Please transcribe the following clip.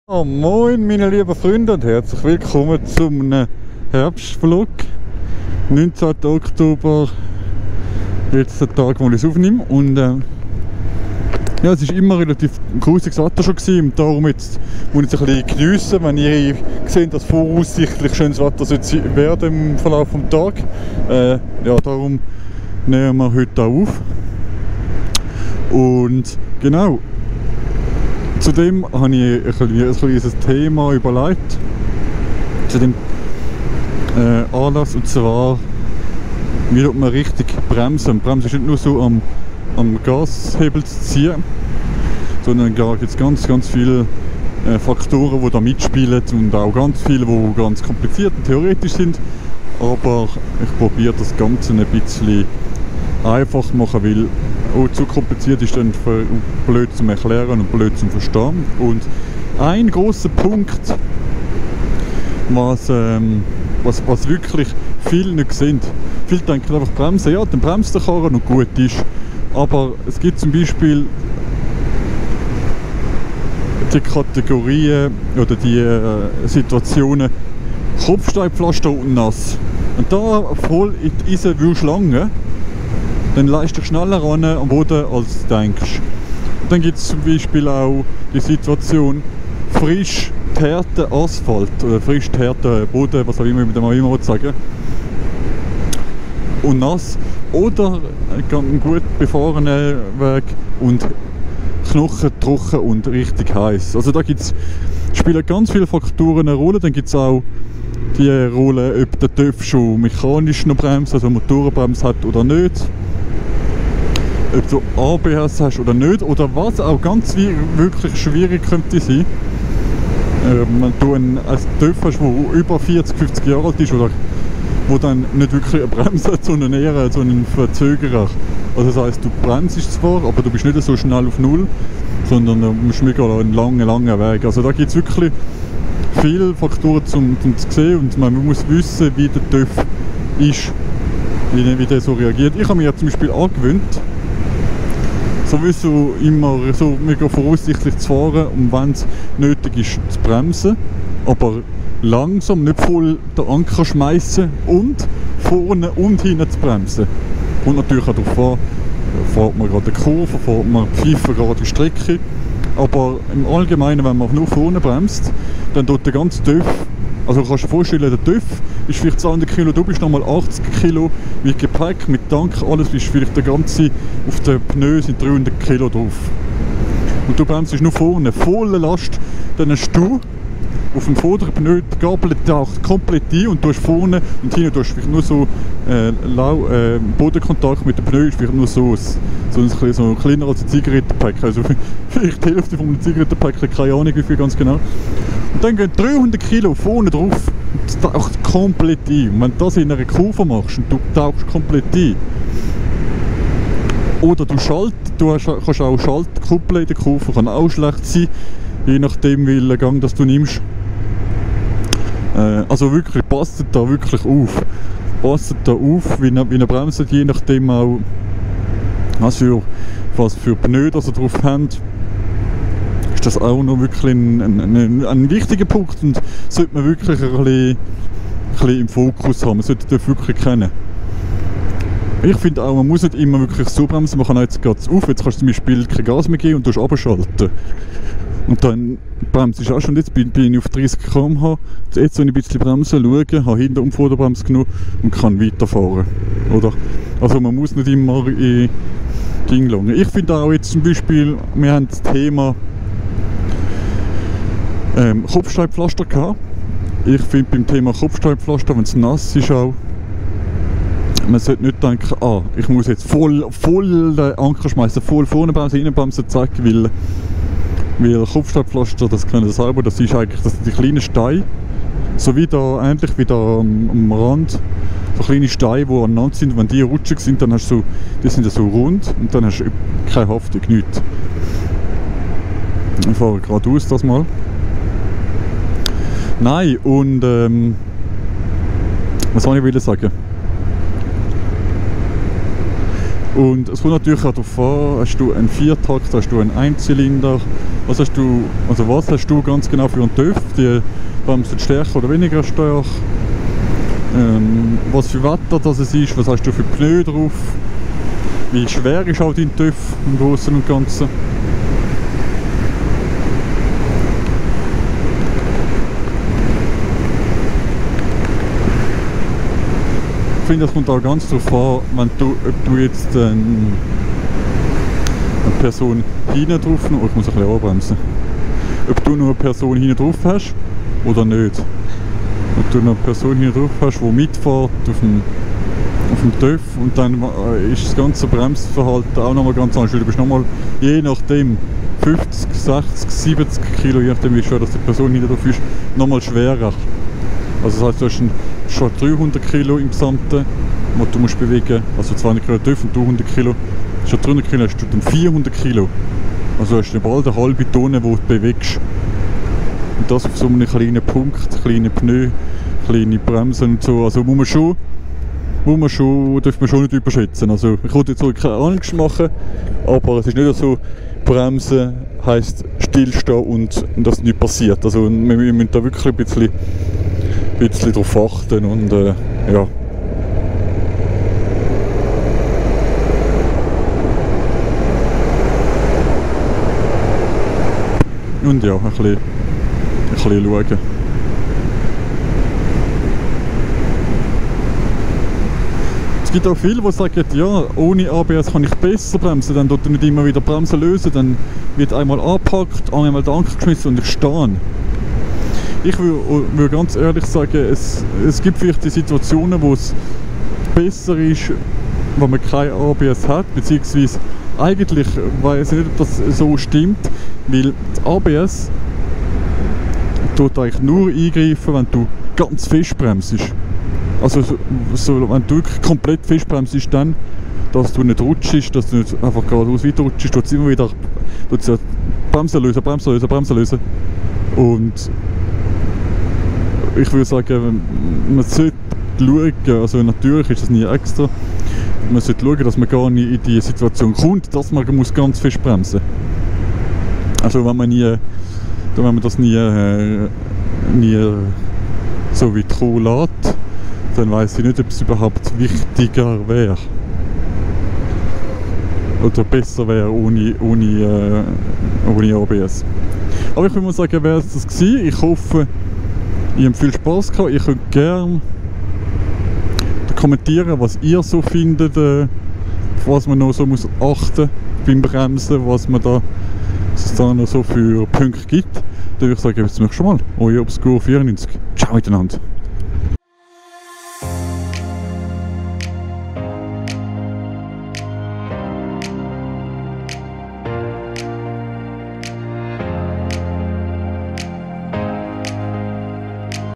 Oh, moin meine lieben Freunde und herzlich willkommen zum Herbstvlog. 19. Oktober, jetzt der Tag, wo ich es aufnehme. Und ja, es war immer relativ grusiges Wetter schon gewesen, und darum jetzt muss ich es ein bisschen geniessen, wenn ihr seht, dass voraussichtlich schönes Wetter werden im Verlauf des Tages. Ja, darum nehmen wir heute auch auf. Und genau. Zudem habe ich ein kleines Thema überlegt zu dem Anlass, und zwar, wie tut man richtig bremsen. Und Bremsen ist nicht nur so am Gashebel zu ziehen, sondern da gibt es ganz viele Faktoren, die da mitspielen, und auch ganz viele, die ganz kompliziert und theoretisch sind. Aber ich probiere das Ganze ein bisschen einfach machen, weil auch zu kompliziert ist dann blöd zum Erklären und blöd zum Verstehen. Und ein grosser Punkt, was wirklich viele nicht sehen. Viele denken einfach bremsen, ja, dann bremst der Karren und gut ist. Aber es gibt zum Beispiel die Kategorien oder die Situationen Kopfsteinpflaster und nass. Und da voll in die Eisen willst du langen, dann leist du schneller ran am Boden, als du denkst. Und dann gibt es zum Beispiel auch die Situation frisch geteerter Asphalt oder frisch geteerter Boden, was auch immer mit dem immer sagen, und nass, oder ein gut befahrenen Weg und Knochen trocken und richtig heiß. Also da spielen ganz viele Faktoren eine Rolle. Dann gibt es auch die Rolle, ob der TÜV schon mechanisch noch bremst, also Motorenbremse hat oder nicht. Ob du ABS hast oder nicht, oder was auch ganz wirklich schwierig könnte sein. Wenn du einen TÜV hast, der über 40, 50 Jahre alt ist, oder wo dann nicht wirklich eine Bremse hat, sondern eher so einen Verzögerer. Also das heisst, du bremst zwar, aber du bist nicht so schnell auf Null, sondern du musst mega einen langen Weg. Also da gibt es wirklich viele Faktoren zum zu sehen, und man muss wissen, wie der TÜV ist, wie der so reagiert. Ich habe mir ja zum Beispiel angewöhnt, sowieso immer so mega voraussichtlich zu fahren, und wenn es nötig ist, zu bremsen, aber langsam, nicht voll den Anker schmeißen und vorne und hinten zu bremsen. Und natürlich auch darauf an, fährt man gerade eine Kurve, fährt man pfeifen gerade die Strecke. Aber im Allgemeinen, wenn man nur vorne bremst, dann tut der ganze TÜV, also du kannst dir vorstellen, der TÜV ist vielleicht 200 Kilo, du bist nochmal 80 Kilo mit Gepäck, mit Tank, alles ist vielleicht der ganze, auf den Pneu sind 300 Kilo drauf. Und du bremst nur vorne, volle Last, dann hast du auf dem vorderen Pneu die Gabel taucht komplett ein, und du hast vorne und hinten, du hast vielleicht nur so Bodenkontakt mit dem Pneu, ist vielleicht nur so kleiner als ein Zigarettenpack, also vielleicht die Hälfte von einem Zigarettenpack, keine Ahnung wie viel ganz genau. Und dann gehen 300 Kilo vorne drauf, und es taucht komplett ein. Und wenn du das in einer Kurve machst und du tauchst komplett ein, oder du kannst auch Schaltkuppeln in der Kurve, kann auch schlecht sein, je nachdem welchen Gang das du nimmst. Also wirklich, passt da wirklich auf. Passt da auf, wie ihr bremst, je nachdem auch, was für Pneu das ihr drauf habt. Ist das auch noch wirklich ein wichtiger Punkt, und sollte man wirklich ein bisschen im Fokus haben. Man sollte das wirklich kennen. Ich finde auch, man muss nicht immer wirklich so bremsen. Man kann jetzt geht's auf, jetzt kannst du zum Beispiel kein Gas mehr geben und du abschalten. Und dann bremst du auch schon. Jetzt bin ich auf 30 km/h. Jetzt soll ich ein bisschen bremsen, schauen, habe Hinter- und Vorderbremse genommen und kann weiterfahren. Oder? Also man muss nicht immer in Ding langen. Ich finde auch jetzt zum Beispiel, wir haben das Thema Kopfsteinpflaster gehabt. Ich finde beim Thema Kopfsteinpflaster, wenn es nass ist auch, man sollte nicht denken, ich muss jetzt voll den Anker schmeißen, voll vorne bremsen, hinten bremsen, zack, weil Kopfsteinpflaster, das können Sie selber, das ist eigentlich die kleinen Steine, so wie da, ähnlich wie da am Rand, so kleine Steine, die aneinander sind, wenn die rutschig sind, dann hast du die sind so rund, und dann hast du keine Haftung, nichts. Ich fahre geradeaus das mal. Nein, und was wollte ich sagen? Und es kommt natürlich auch darauf an, hast du einen Viertakt, hast du einen Einzylinder, Was hast du ganz genau für einen TÜV? Die bremsen stärker oder weniger stark? Was für Wetter das es ist? Was hast du für Pneu drauf? Wie schwer ist auch dein TÜV im Großen und Ganzen? Ich finde, das kommt auch ganz darauf an, ob du jetzt eine Person hinten drauf, ich muss ein bisschen anbremsen, ob du nur eine Person hinten drauf hast oder nicht. Ob du eine Person hinten drauf hast, die mitfährt auf dem TÜV, und dann ist das ganze Bremsverhalten auch nochmal ganz anders. Du bist nochmal, je nachdem, 50, 60, 70 Kilo, je nachdem wie schwer dass die Person hinten drauf ist, nochmal schwerer. Also das heißt, du hast schon 300 Kilo im Gesamten, was du musst bewegen, also 200 Kilo TÜV und 200 Kilo. Schon 300 Kilo hast du dann 400 Kilo. Also hast du bald eine halbe Tonne, die du bewegst. Und das auf so einem kleinen Punkt, kleine Pneu, kleine Bremsen und so. Also darf man schon nicht überschätzen. Also ich wollte jetzt so keine Angst machen, aber es ist nicht so, Bremsen heisst stillstehen und dass nichts passiert. Also wir müssen da wirklich ein bisschen darauf achten und ja. Und ja, ein bisschen schauen. Es gibt auch viele, die sagen, ja, ohne ABS kann ich besser bremsen, dann tut er nicht immer wieder Bremsen lösen, dann wird einmal angepackt, einmal den Anker geschmissen und ich stehe. Ich würde ganz ehrlich sagen, es gibt vielleicht die Situationen, wo es besser ist, wenn man kein ABS hat, beziehungsweise eigentlich weiß ich nicht, ob das so stimmt, weil das ABS tut eigentlich nur eingreifen, wenn du ganz fest bremst. Also wenn du wirklich komplett fest bremst, dann, dass du nicht rutschst, dass du nicht einfach geradeaus weiter rutschst, tut es immer wieder Bremsen lösen. Und ich würde sagen, man sollte schauen, also natürlich ist das nie extra, man sollte schauen, dass man gar nicht in die Situation kommt, dass man muss ganz fest bremsen muss. Also wenn man das nie so weit kommen lässt, dann weiss ich nicht, ob es überhaupt wichtiger wäre. Oder besser wäre ohne ABS. Aber ich würde mal sagen, wäre es das gewesen. Ich hoffe, ihr habt viel Spass gehabt. Ihr könnt gerne kommentieren, was ihr so findet, was man noch so muss achten beim Bremsen, was es da noch so für Punkte gibt. Dann würde ich sagen, bis zum nächsten Mal. Euer Obscure 94. Ciao miteinander.